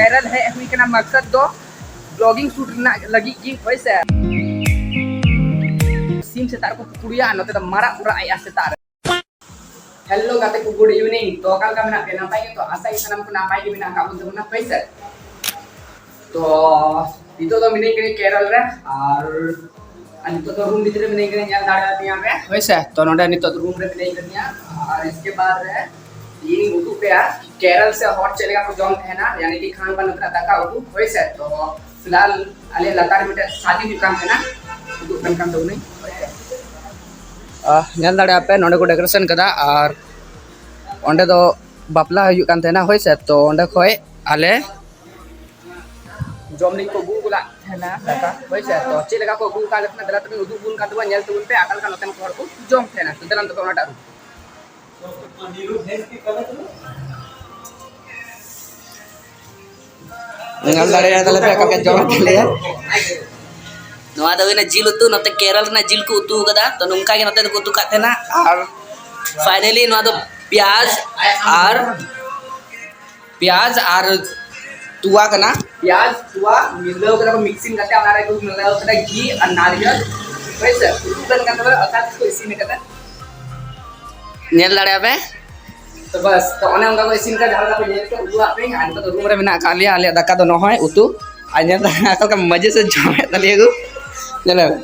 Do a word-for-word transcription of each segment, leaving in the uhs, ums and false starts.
ᱠᱮᱨᱟᱞ ᱦᱮᱡ ᱦᱩᱭ ᱠᱟᱱᱟ ᱢᱟᱠᱥᱟᱫ ᱫᱚ ᱵᱞᱚᱜᱤᱝ ᱥᱩᱴ ᱨᱮᱱᱟᱜ ᱞᱟᱹᱜᱤᱫ ᱜᱮ, ᱦᱳᱭ ᱥᱮ᱾ ᱥᱤᱢ ᱥᱮᱛᱟᱜ ᱨᱮᱠᱚ ᱠᱩᱠᱲᱩᱭᱟ, ᱱᱚᱛᱮ ᱫᱚ ᱢᱟᱨᱟᱜ ᱠᱚ ᱨᱟᱜ ᱮᱜᱼᱟ ᱥᱮᱛᱟᱜ ᱨᱮ᱾ ᱦᱮᱞᱳ ᱜᱟᱛᱮ ᱠᱚ, ᱜᱩᱰ ᱤᱵᱷᱤᱱᱤᱝ᱾ ᱛᱚ ᱚᱠᱟ ᱞᱮᱠᱟ ᱢᱮᱱᱟᱜ ᱯᱮᱭᱟ? ᱱᱟᱯᱟᱭ ᱜᱮᱛᱚ? ᱟᱥᱟ ᱜᱮ ᱥᱟᱱᱟᱢ ᱠᱚ ᱱᱟᱯᱟᱭ ᱜᱮ ᱢᱮᱱᱟᱜ ᱟᱠᱟᱫ ᱵᱚᱱ ᱛᱟᱵᱚᱱᱟ, ᱦᱳᱭ ᱥᱮ᱾ ᱛᱚ ᱱᱤᱛᱚᱜ ᱫᱚ ᱢᱤᱱᱟᱹᱧ ᱠᱟᱹᱱᱟᱹᱧ ᱠᱮᱨᱚᱞ ᱨᱮ, ᱟᱨ ᱟᱨ ᱱᱤᱛᱚᱜ ᱫᱚ ᱨᱩᱢ ᱵᱷᱤᱛᱨᱤ ᱨᱮ ᱢᱤᱱᱟᱹᱧ ᱠᱟᱹᱱᱟᱹᱧ, ᱧᱮᱞ ᱫᱟᱲᱮᱭᱟᱜ ᱯᱮᱭᱟ ᱯᱮ, ᱦᱳᱭ ᱥᱮ᱾ ᱛᱚ ᱱᱚᱰᱮ ᱱᱤᱛᱚᱜ ᱫᱚ ᱨᱩᱢ ᱨᱮ ᱢᱤᱱᱟᱹᱧ ᱠᱟᱹᱫᱤᱧᱟ, ᱟᱨ ᱤᱥᱠᱮ ᱵᱟᱫ ᱨᱮ ᱤᱧ ᱩᱫᱩᱜ ᱯᱮᱭᱟ ᱠᱮᱨᱚᱞ ᱥᱮ ᱦᱚᱲ ᱪᱮᱫ ᱞᱮᱠᱟ ᱠᱚ ᱡᱚᱢ ᱛᱟᱦᱮᱱᱟ, ᱭᱟᱱᱤ ᱠᱤ ᱠᱷᱟᱱ ᱵᱟ ᱱᱚᱛᱮᱱᱟᱜ ᱫᱟᱠᱟ ᱩᱛᱩ, ᱦᱳᱭ ᱥᱮ᱾ ᱛᱚ ᱯᱷᱤᱞᱦᱟᱞ ᱟᱞᱮ ᱞᱟᱛᱟᱨ ᱨᱮ ᱢᱤᱫᱴᱮᱱ ᱥᱟᱫᱤ ᱦᱩᱭᱩᱜ ᱠᱟᱱ ᱛᱟᱦᱮᱱᱟ, ᱩᱫᱩᱜ ᱠᱟᱱ ᱠᱟᱱ ᱛᱟᱵᱚᱱᱟᱹᱧ᱾ ᱟᱦ, ᱧᱮᱞ ᱫᱟᱲᱮᱭᱟᱜ ᱯᱮ, ᱱᱚᱰᱮ ᱠᱚ ᱰᱮᱠᱳᱨᱮᱥᱚᱱ ᱠᱟᱫᱟ, ᱟᱨ ᱚᱸᱰᱮ ᱫᱚ ᱵᱟᱯᱞᱟ ᱦᱩᱭᱩᱜ ᱠᱟᱱ ᱛᱟᱦᱮᱱᱟ, ᱦᱳᱭ ᱥᱮ᱾ ᱛᱚ ᱚᱸᱰᱮ ᱠᱷᱚᱡ ᱟᱞᱮ ᱡᱚᱢ ᱞᱟᱹᱜᱤᱫ ᱠᱚ ᱟᱹᱜᱩ ᱟᱠᱟᱫ ᱛᱟᱦᱮᱱᱟ ᱫᱟᱠᱟ, ᱦᱳᱭ ᱥᱮ᱾ ᱛᱚ ᱪᱮᱫ ᱞᱮᱠᱟ ᱠᱚ ᱟᱹᱜᱩ ᱟᱠᱟᱫ ᱛᱟᱦᱮᱱᱟ, ᱫᱮᱞᱟ ᱛᱚᱵᱮ ᱩᱫᱩᱜ ᱵᱚᱱ ᱠᱟᱱ ᱛᱟᱵᱚᱱᱟ, ᱧᱮᱞ ᱛᱟᱵᱚᱱ ᱯᱮ ᱚᱠᱟ ᱞᱮᱠᱟ ᱱᱚᱛᱮᱱ ᱠᱚ ᱦᱚᱲ ᱠᱚ ᱡᱚᱢ ᱛᱟᱦᱮᱱᱟ᱾ ᱛᱚ ᱫᱮᱞᱟ ᱛᱚᱵᱮ ᱚᱱᱟᱴᱟᱜ ᱨᱩᱢ᱾ ᱧᱮᱞ ᱫᱟᱲᱮᱭᱟᱜ ᱛᱟᱞᱮ ᱯᱮ ᱚᱠᱟ ᱞᱮᱠᱟ ᱡᱚᱢ ᱮᱫ ᱛᱟᱞᱮᱭᱟ᱾ ᱱᱚᱣᱟ ᱫᱚ ᱦᱩᱭᱱᱟ ᱡᱤᱞ ᱩᱛᱩ, ᱱᱚᱛᱮ ᱠᱮᱨᱚᱞ ᱨᱮᱱᱟᱜ ᱡᱤᱞ ᱠᱚ ᱩᱛᱩ ᱟᱠᱟᱫᱟ᱾ ᱛᱚ ᱱᱚᱝᱠᱟ ᱜᱮ ᱱᱚᱛᱮ ᱫᱚᱠᱚ ᱩᱛᱩ ᱠᱟᱜ ᱛᱟᱦᱮᱱᱟ᱾ ᱟᱨ ᱯᱷᱟᱭᱱᱟᱞᱤ ᱱᱚᱣᱟ ᱫᱚ ᱯᱮᱸᱭᱟᱡᱽ ᱟᱨ ᱯᱮᱸᱭᱟᱡᱽ ᱟᱨ ᱛᱚᱣᱟ ᱠᱟᱱᱟ᱾ ᱯᱮᱸᱭᱟᱡᱽ, ᱛᱚᱣᱟ ᱢᱤᱞᱟᱹᱣ ᱠᱟᱛᱮ ᱠᱚ ᱢᱤᱠᱥᱤᱝ ᱠᱟᱛᱮ ᱚᱱᱟ ᱨᱮᱠᱚ ᱢᱤᱞᱟᱹᱣ ᱠᱟᱛᱮ ᱜᱷᱤ ᱟᱨ ᱱᱟᱨᱤᱠᱮᱞ, ᱦᱳᱭ ᱥᱮ, ᱩᱛᱩ ᱠᱟᱱ ᱠᱟᱱ ᱛᱟᱵᱚᱱᱟ, ᱚᱨᱛᱷᱟᱛ ᱠᱚ ᱤᱥᱤᱱ ᱠᱟᱫᱟ᱾ ᱧᱮᱞ ᱫᱟᱲᱮᱭᱟᱜ ᱯᱮ᱾ ᱛᱚ ᱵᱟᱥ, ᱛᱚ ᱚᱱᱮ ᱚᱱᱠᱟ ᱠᱚ ᱤᱥᱤᱱ ᱠᱟᱫᱟ, ᱡᱟᱦᱟᱸ ᱞᱮᱠᱟ ᱯᱮ ᱧᱮᱞ ᱠᱮᱫ, ᱩᱫᱩᱜ ᱟᱜ ᱯᱮ᱾ ᱟᱨ ᱱᱤᱛᱚᱜ ᱫᱚ ᱨᱩᱢ ᱨᱮ ᱢᱮᱱᱟᱜ ᱟᱠᱟᱫ ᱞᱮᱭᱟ, ᱟᱞᱮᱭᱟᱜ ᱫᱟᱠᱟ ᱫᱚ ᱱᱚᱜᱼᱚᱭ ᱩᱛᱩ᱾ ᱟᱨ ᱧᱮᱞ ᱫᱟᱲᱮᱭᱟᱜ ᱠᱟᱱᱟ ᱚᱠᱟ ᱞᱮᱠᱟ ᱢᱟᱡᱮ ᱥᱮ ᱡᱚᱢᱮᱫ ᱛᱟᱞᱮᱭᱟ ᱠᱚ᱾ ᱧᱮᱞ ᱢᱮ᱾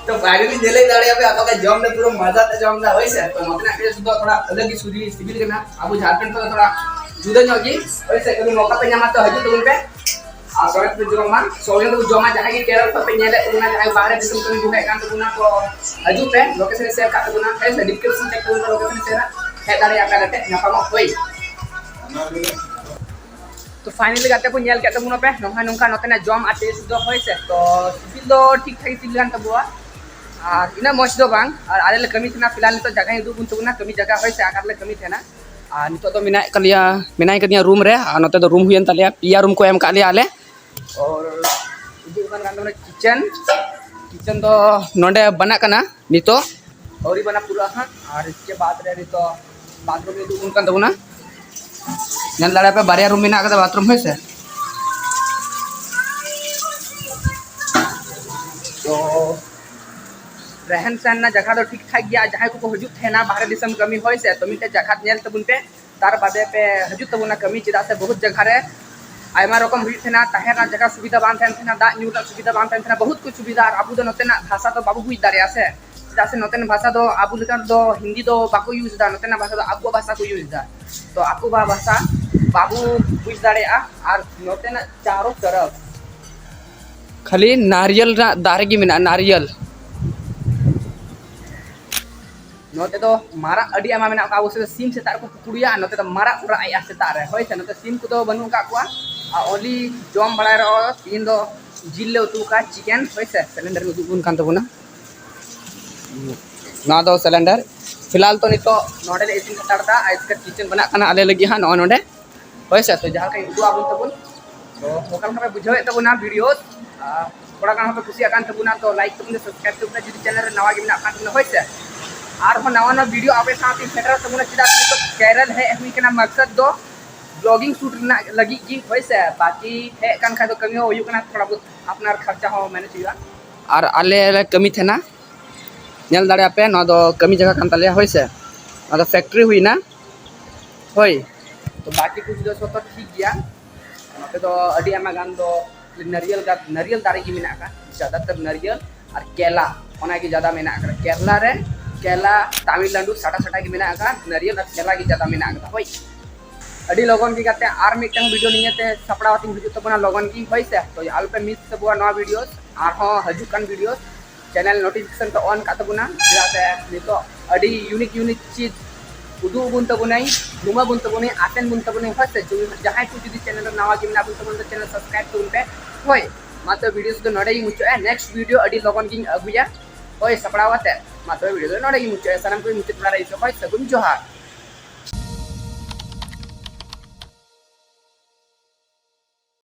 ᱛᱚ ᱯᱷᱟᱭᱱᱟᱞᱤ ᱧᱮᱞ ᱫᱟᱲᱮᱭᱟᱜ ᱯᱮ, ᱟᱠᱚ ᱠᱚ ᱡᱚᱢ ᱫᱟ, ᱯᱩᱨᱟᱹ ᱢᱟᱡᱟ ᱛᱮ ᱡᱚᱢ ᱫᱟ, ᱦᱳᱭ ᱥᱮ᱾ ᱛᱚ ᱱᱚᱛᱮᱱᱟᱜ ᱴᱮᱥᱴ ᱫᱚ ᱛᱷᱚᱲᱟ ᱟᱞᱟᱜᱽ ᱜᱮ ᱥᱩᱨᱤ ᱥᱤᱵᱤᱞ ᱠᱟᱱᱟ, ᱟᱵᱚ ᱡᱷᱟᱲᱠᱷᱚᱸᱰ ᱠᱷᱚᱱ ᱫᱚ ᱛᱷᱚᱲᱟ ᱡᱩᱫᱟᱹ ᱧᱚᱜ ᱜᱮ, ᱦᱳᱭ ᱥᱮ᱾ ᱠᱟᱹᱴᱤᱡ ᱢᱚᱠᱟ ᱯᱮ ᱧᱟᱢᱟ ᱛᱚ ᱦᱤᱡᱩᱜ ᱛᱟᱵᱚᱱ ᱯᱮ ᱟᱨ ᱥᱚᱸᱜᱮ ᱛᱮᱯᱮ ᱡᱚᱢᱟ, ᱥᱚᱸᱜᱮ ᱛᱮᱯᱮ ᱡᱚᱢᱟ᱾ ᱡᱟᱦᱟᱸᱭ ᱜᱮ ᱠᱮᱨᱚᱞ ᱠᱷᱚᱱ ᱯᱮ ᱧᱮᱞᱮᱫ ᱛᱟᱵᱚᱱᱟ, ᱡᱟᱦᱟᱸᱭ ᱵᱟᱦᱨᱮ ᱫᱤᱥᱚᱢ ᱠᱷᱚᱱ ᱦᱤᱡᱩᱜ ᱦᱮᱡ ᱠᱟᱱ ᱛᱟᱵᱚᱱᱟ, ᱛᱚ ᱦᱤᱡᱩᱜ ᱯᱮ, ᱞᱳᱠᱮᱥᱚᱱ ᱥᱮᱭᱟᱨ ᱠᱟᱜ ᱛᱟᱵᱚᱱᱟ, ᱦᱳᱭ ᱥᱮ, ᱰᱤᱥᱠᱨᱤᱯᱥᱚᱱ ᱪᱮᱠ ᱛᱟᱵᱚᱱ ᱯᱮ, ᱞᱳᱠᱮᱥᱚᱱ ᱥᱮᱭᱟᱨ ᱦᱮᱡ ᱫᱟᱲᱮᱭᱟᱜ ᱯᱮ, ᱟᱞᱮ ᱴᱷᱮᱱ ᱧᱟᱯᱟᱢᱚᱜ, ᱦᱳᱭ᱾ ᱛᱚ ᱯᱷᱟᱭᱱᱟᱞᱤ ᱜᱟᱛᱮ ᱠᱚ ᱧᱮᱞ ᱠᱮᱫ ᱛᱟᱵᱚᱱᱟ ᱯᱮ ᱱᱚᱝᱠᱟ ᱱᱚᱝᱠᱟ ᱱᱚᱛᱮᱱᱟᱜ ᱡᱚᱢ ᱟᱨ ᱴᱮᱥᱴ ᱫᱚ, ᱦᱳᱭ ᱥᱮ᱾ ᱛᱚ ᱥᱤᱵᱤᱞ ᱫᱚ ᱴᱷᱤᱠ ᱴᱷᱟᱠ ᱜᱮ ᱥᱤᱵᱤᱞ ᱠᱟᱱ ᱛᱟᱵᱚᱣᱟ, ᱟᱨ ᱤᱱᱟᱹᱜ ᱢᱚᱡᱽ ᱫᱚ ᱵᱟᱝ᱾ ᱟᱨ ᱟᱞᱮ ᱞᱮ ᱠᱟᱹᱢᱤ ᱛᱟᱦᱮᱱᱟ, ᱯᱷᱤᱞᱦᱟᱞ ᱱᱤᱛᱚᱜ ᱡᱟᱭᱜᱟᱧ ᱩᱫᱩᱜ ᱟᱵᱚᱱ ᱛᱟᱵᱚᱱᱟ, ᱠᱟᱹᱢᱤ ᱡᱟᱭᱜᱟ, ᱦᱳᱭ ᱥᱮ, ᱚᱠᱟ ᱨᱮᱞᱮ ᱠᱟᱹᱢᱤ ᱛᱟᱦᱮᱱᱟ᱾ ᱟᱨ ᱱᱤᱛᱚᱜ ᱫᱚ ᱢᱮᱱᱟᱜ ᱟᱠᱟᱫ ᱞᱮᱭᱟ, ᱢᱮᱱᱟᱭ ᱠᱟᱫᱤᱧᱟ ᱨᱩᱢ ᱨᱮ, ᱟᱨ ᱱᱚᱛᱮ ᱫᱚ ᱨᱩᱢ ᱦᱩᱭᱮᱱ ᱛᱟᱞᱮᱭᱟ, ᱯᱮᱭᱟ ᱨᱩᱢ ᱠᱚ ᱮᱢ ᱟᱠᱟᱫ ᱞᱮᱭᱟ ᱟᱞᱮ᱾ ᱟᱨ ᱦᱤᱡᱩᱜ ᱠᱟᱱ ᱠᱟᱱ ᱛᱟᱵᱚᱱᱟ ᱠᱤᱪᱮᱱ, ᱠᱤᱪᱮᱱ ᱫᱚ ᱱᱚᱰᱮ ᱵᱮᱱᱟᱜ ᱠᱟᱱᱟ ᱱᱤᱛᱚᱜ, ᱟᱹᱣᱨᱤ ᱵᱮᱱᱟ ᱯᱩᱨᱟᱹ ᱦᱟᱸᱜ᱾ ᱟᱨ ᱤᱥᱠᱮ ᱵᱟᱫ ᱨᱮ ᱱᱤᱛᱚᱜ ᱵᱟᱛᱷᱨᱩᱢ ᱩᱫᱩᱜ ᱟᱵᱚᱱ ᱠᱟᱱ ᱛᱟᱵᱚᱱᱟ᱾ ᱧᱮᱞ ᱫᱟᱲᱮᱭᱟᱜ ᱯᱮ, ᱵᱟᱨᱭᱟ ᱨᱩᱢ ᱢᱮᱱᱟᱜ ᱟᱠᱟᱫᱟ ᱵᱟᱛᱷᱨᱩᱢ, ᱦᱳᱭ ᱥᱮ᱾ ᱛᱚ ᱨᱮᱦᱮᱱ ᱥᱮᱦᱮᱱ ᱨᱮᱱᱟᱜ ᱡᱟᱭᱜᱟ ᱫᱚ ᱴᱷᱤᱠ ᱴᱷᱟᱠ ᱜᱮᱭᱟ᱾ ᱡᱟᱦᱟᱸᱭ ᱠᱚᱠᱚ ᱦᱤᱡᱩᱜ ᱛᱟᱦᱮᱱᱟ ᱵᱟᱦᱨᱮ ᱫᱤᱥᱚᱢ ᱠᱟᱹᱢᱤ, ᱦᱳᱭ ᱥᱮ, ᱛᱚ ᱢᱤᱫᱴᱮᱡ ᱡᱟᱭᱜᱟ ᱧᱮᱞ ᱛᱟᱵᱚᱱ ᱯᱮ, ᱛᱟᱨ ᱵᱟᱫᱮ ᱯᱮ ᱦᱤᱡᱩᱜ ᱛᱟᱵᱚᱱᱟ ᱠᱟᱹᱢᱤ᱾ ᱪᱮᱫᱟᱜ ᱥᱮ ᱵᱚᱦᱩᱛ ᱡᱟᱭᱜᱟ ᱨᱮ ᱟᱭᱢᱟ ᱨᱚᱠᱚᱢ ᱦᱩᱭᱩᱜ ᱛᱟᱦᱮᱱᱟ, ᱛᱟᱦᱮᱸ ᱨᱮᱱᱟᱜ ᱡᱟᱭᱜᱟ ᱥᱩᱵᱤᱫᱷᱟ ᱵᱟᱝ ᱛᱟᱦᱮᱱ ᱛᱟᱦᱮᱱᱟ, ᱫᱟᱜ ᱧᱩ ᱨᱮᱱᱟᱜ ᱥᱩᱵᱤᱫᱷᱟ ᱵᱟᱝ ᱛᱟᱦᱮᱱ ᱛᱟᱦᱮᱱᱟ, ᱵᱚᱦᱩᱛ ᱠᱩᱪ ᱥᱩᱵᱤᱫᱷᱟ᱾ ᱟᱨ ᱟᱵᱚ ᱫᱚ ᱱᱚᱛᱮᱱᱟᱜ ᱵᱷᱟᱥᱟ ᱫᱚ ᱵᱟᱵᱚ ᱵᱩᱡᱽ ᱫᱟᱲᱮᱭᱟᱜᱼᱟ ᱥᱮ, ᱪᱮᱫᱟᱜ ᱥᱮ ᱱᱚᱛᱮᱱ ᱵᱷᱟᱥᱟ ᱫᱚ ᱟᱵᱚ ᱞᱮᱠᱟ ᱫᱚ ᱦᱤᱱᱫᱤ ᱫᱚ ᱵᱟᱠᱚ use ᱮᱫᱟ, ᱱᱚᱛᱮᱱᱟᱜ ᱵᱷᱟᱥᱟ ᱫᱚ ᱟᱠᱚᱣᱟᱜ ᱵᱷᱟᱥᱟ ᱠᱚ use ᱮᱫᱟ᱾ ᱛᱚ ᱟᱠᱚᱣᱟᱜ ᱵᱷᱟᱥᱟ ᱵᱟᱵᱚ ᱵᱩᱡᱽ ᱫᱟᱲᱮᱭᱟᱜᱼᱟ᱾ ᱟᱨ ᱱᱚᱛᱮᱱᱟᱜ ᱪᱟᱨᱚ ᱛᱚᱨᱚᱯ ᱠᱷᱟᱹᱞᱤ ᱱᱟᱨᱤᱭᱟᱞ ᱨᱮᱱᱟᱜ ᱫᱟᱨᱮ ᱜᱮ ᱢᱮᱱᱟᱜᱼᱟ, ᱱᱟᱨᱤᱭᱟᱞ᱾ ᱱᱚᱛᱮ ᱫᱚ ᱢᱟᱨᱟᱜ ᱟᱹᱰᱤ ᱟᱭᱢᱟ ᱢᱮᱱᱟᱜ ᱠᱚᱣᱟ᱾ ᱟᱵᱚ ᱥᱮᱫ ᱫᱚ ᱥᱤᱢ ᱥᱮᱛᱟᱜ ᱨᱮᱠᱚ ᱠᱩᱠᱲᱩᱭᱟ, ᱟᱨ ᱱᱚᱛᱮ ᱫᱚ ᱢᱟᱨᱟᱜ ᱠᱚ ᱨᱟᱜ ᱮᱜᱼᱟ ᱥᱮᱛᱟᱜ ᱨᱮ, ᱦᱳᱭ ᱥᱮ᱾ ᱱᱚᱛᱮ ᱥᱤᱢ ᱠᱚᱫᱚ ᱵᱟᱹᱱᱩᱜ ᱟᱠᱟᱫ ᱠᱚᱣᱟ᱾ ᱟᱨ only ᱡᱚᱢ ᱵᱟᱲᱟᱭ ᱨᱮᱦᱚᱸ ᱛᱤᱦᱤᱧ ᱫᱚ ᱡᱤᱞ ᱞᱮ ᱩᱛᱩ ᱟᱠᱟᱫᱼᱟ, ᱪᱤᱠᱮᱱ, ᱦᱳᱭ ᱥᱮ᱾ ᱥᱤᱞᱤᱱᱰᱟᱨ ᱩᱫᱩᱜ ᱟᱵᱚᱱ ᱠᱟᱱ ᱛᱟᱵᱚᱱᱟ᱾ ᱱᱚᱣᱟ ᱫᱚ ᱥᱤᱞᱤᱱᱰᱟᱨ᱾ ᱯᱷᱤᱞᱦᱟᱞ ᱛᱚ ᱱᱤᱛᱚᱜ ᱱᱚᱰᱮ ᱞᱮ ᱤᱥᱤᱱ ᱦᱟᱛᱟᱲ ᱮᱫᱟ, ᱟᱭᱥᱠᱟᱨ ᱠᱤᱪᱮᱱ ᱵᱮᱱᱟᱜ ᱠᱟᱱᱟ ᱟᱞᱮ ᱞᱟᱹᱜᱤᱫ ᱦᱟᱸᱜ ᱱᱚᱜᱼᱚᱭ ᱱᱚᱰᱮ, ᱦᱳᱭ ᱥᱮ᱾ ᱛᱚ ᱡᱟᱦᱟᱸ ᱞᱮᱠᱟᱧ ᱩᱫᱩᱜ ᱟᱵᱚᱱ ᱛᱟᱵᱚᱱ, ᱛᱚ ᱚᱠᱟ ᱞᱮᱠᱟ ᱯᱮ ᱵᱩᱡᱷᱟᱹᱣᱮᱫ ᱛᱟᱵᱚᱱᱟ ᱵᱷᱤᱰᱤᱭᱳ? ᱟᱨ ᱛᱷᱚᱲᱟ ᱜᱟᱱ ᱦᱚᱸᱯᱮ ᱠᱩᱥᱤᱭᱟᱜ ᱠᱟᱱ ᱛᱟᱵᱚᱱᱟ, ᱛᱚ ᱞᱟᱭᱤᱠ ᱛᱟᱵᱚᱱ ᱯᱮ, ᱥᱟᱵᱥᱠᱨᱟᱭᱤᱵ ᱛᱟᱵᱚᱱ ᱯᱮ, ᱡᱩᱫᱤ ᱪᱮᱱᱮᱞ ᱨᱮ ᱱᱟᱣᱟ ᱜᱮ ᱢᱮᱱᱟᱜ ᱠᱷᱟᱱ ᱛᱟᱵᱚᱱᱟ, ᱦᱳᱭ ᱥᱮ᱾ ᱟᱨᱦᱚᱸ ᱱᱟᱣᱟ ᱱᱟᱣᱟ ᱵᱷᱤᱰᱤᱭᱳ ᱟᱯᱮ ᱥᱟᱶᱛᱮᱧ ᱥᱮᱴᱮᱨᱚᱜ ᱛᱟᱵᱚᱱᱟ, ᱪᱮᱫᱟᱜ ᱥᱮ ᱱᱤᱛᱚᱜ ᱠᱮᱨᱚᱞ ᱦᱮᱡ ᱦᱩᱭ ᱠᱟᱱᱟ ᱢᱟᱠᱥᱟᱫ ᱫᱚ ᱵᱞᱚᱜᱤᱝ ᱥᱩᱴ ᱨᱮᱱᱟᱜ ᱞᱟᱹᱜᱤᱫ ᱜᱮ, ᱦᱳᱭ ᱥᱮ᱾ ᱵᱟᱠᱤ ᱦᱮᱡ ᱠᱟᱱ ᱠᱷᱟᱡ ᱫᱚ ᱠᱟᱹᱢᱤ ᱦᱚᱸ ᱦᱩᱭᱩᱜ ᱠᱟᱱᱟ, ᱛᱷᱚᱲᱟ ᱵᱚᱦᱩᱛ ᱟᱯᱱᱟᱨ ᱠᱷᱚᱨᱪᱟ ᱦᱚᱸ ᱢᱮᱱᱮᱡ ᱦᱩᱭᱩᱜᱼᱟ᱾ ᱟᱨ ᱟᱞᱮ ᱞᱮ ᱠᱟᱹᱢᱤ ᱛᱟᱦᱮᱱᱟ, ᱧᱮᱞ ᱫᱟᱲᱮᱭᱟᱜ ᱯᱮ, ᱱᱚᱣᱟ ᱫᱚ ᱠᱟᱹᱢᱤ ᱡᱟᱭᱜᱟ ᱠᱟᱱ ᱛᱟᱞᱮᱭᱟ, ᱦᱳᱭ ᱥᱮ᱾ ᱱᱚᱣᱟ ᱫᱚ ᱯᱷᱮᱠᱴᱨᱤ ᱦᱩᱭᱱᱟ, ᱦᱳᱭ᱾ ᱛᱚ ᱵᱟᱠᱤ ᱠᱩᱪ ᱫᱚ ᱡᱚᱛᱚ ᱴᱷᱤᱠ ᱜᱮᱭᱟ᱾ ᱱᱚᱛᱮ ᱫᱚ ᱟᱹᱰᱤ ᱟᱭᱢᱟ ᱜᱟᱱ ᱫᱚ ᱱᱟᱨᱤᱭᱟᱞ ᱜᱟ-, ᱱᱟᱨᱤᱭᱟᱞ ᱫᱟᱨᱮ ᱜᱮ ᱢᱮᱱᱟᱜ ᱟᱠᱟᱫ, ᱡᱟᱫᱟᱛᱟᱨ ᱱᱟᱨᱤᱭᱟᱞ ᱟᱨ ᱠᱮᱞᱟ, ᱚᱱᱟ ᱜᱮ ᱡᱟᱫᱟ ᱢᱮᱱᱟᱜ ᱟᱠᱟᱫᱟ᱾ ᱠᱮᱨᱞᱟ ᱨᱮ ᱠᱮᱞᱟ, ᱛᱟᱢᱤᱞᱱᱟᱰᱩ ᱥᱟᱰᱟ ᱥᱟᱰᱟ ᱜᱮ ᱢᱮᱱᱟᱜ ᱟᱠᱟᱫ, ᱱᱟᱨᱤᱭᱟᱞ ᱟᱨ ᱠᱮᱞᱟ ᱜᱮ ᱡᱟᱫᱟ ᱢᱮᱱᱟᱜ ᱟᱠᱟᱫᱟ, ᱦᱳᱭ᱾ ᱟᱹᱰᱤ ᱞᱚᱜᱚᱱ ᱜᱮ ᱜᱟᱛᱮ ᱟᱨ ᱢᱤᱫᱴᱟᱝ ᱵᱷᱤᱰᱤᱭᱳ ᱱᱤᱭᱮᱛᱮ ᱥᱟᱯᱲᱟᱣ ᱠᱟᱛᱮᱧ ᱦᱤᱡᱩᱜ ᱛᱟᱵᱚᱱᱟ ᱞᱚᱜᱚᱱ ᱜᱮ, ᱦᱳᱭ ᱥᱮ᱾ ᱛᱚ ᱟᱞᱚᱯᱮ ᱢᱤᱥ ᱛᱟᱵᱚᱱᱟ ᱱᱚᱣᱟ ᱵᱷᱤᱰᱤᱭᱳ, ᱟᱨᱦᱚᱸ ᱦᱤᱡᱩᱜ ᱠᱟᱱ ᱵᱷᱤᱰᱤᱭᱳ ᱪᱮᱱᱮᱞ ᱱᱳᱴᱤᱯᱷᱤᱠᱮᱥᱚᱱ ᱯᱮ ᱚᱱ ᱠᱟᱜ ᱛᱟᱵᱚᱱᱟ, ᱪᱮᱫᱟᱜ ᱥᱮ ᱱᱤᱛᱚᱜ ᱟᱹᱰᱤ ᱤᱭᱩᱱᱤᱠ ᱤᱭᱩᱱᱤᱠ ᱪᱤᱡᱽ ᱩᱫᱩᱜ ᱟᱵᱚᱱ ᱛᱟᱵᱚᱱᱟᱭ, ᱜᱷᱩᱢᱟᱹ ᱵᱚᱱ ᱛᱟᱵᱚᱱᱟᱭ, ᱟᱛᱮᱱ ᱵᱚᱱ ᱛᱟᱵᱚᱱᱟᱭ, ᱦᱳᱭ ᱥᱮ᱾ ᱡᱩᱫᱤ ᱡᱟᱦᱟᱸᱭ ᱠᱚ ᱡᱩᱫᱤ ᱪᱮᱱᱮᱞ ᱨᱮ ᱱᱟᱣᱟ ᱜᱮ ᱢᱮᱱᱟᱜ ᱵᱚᱱ ᱛᱟᱵᱚᱱᱟ, ᱛᱚ ᱪᱮᱱᱮᱞ ᱥᱟᱵᱥᱠᱨᱟᱭᱤᱵ ᱛᱟᱵᱚᱱ ᱯᱮ, ᱦᱳᱭ᱾ ᱢᱟ ᱛᱚᱵᱮ ᱵᱷᱤᱰᱤᱭᱳ ᱫᱚ ᱱᱚᱰᱮ ᱜᱮᱧ ᱢᱩᱪᱟᱹᱫᱼᱟ, ᱱᱮᱠᱥᱴ ᱵᱷᱤᱰᱤᱭᱳ ᱟᱹᱰᱤ ᱞᱚᱜᱚᱱ ᱜᱤᱧ ᱟᱹᱜᱩᱭᱟ, ᱦᱳᱭ, ᱥᱟᱯᱲᱟᱣ ᱠᱟᱛᱮ᱾ ᱢᱟ ᱛᱚᱵᱮ ᱵᱷᱤᱰᱤᱭᱳ ᱫᱚ ᱱᱚᱰᱮ ᱜᱮᱧ ᱢᱩᱪᱟᱹᱫᱼᱟ, ᱥᱟᱱᱟᱢ ᱠᱚᱧ ᱢᱩᱪᱟᱹᱫ ᱵᱟᱲᱟ ᱨᱮ ᱦᱳᱭ, ᱥᱟᱹᱜᱩᱱ ᱡᱚᱦᱟᱨ᱾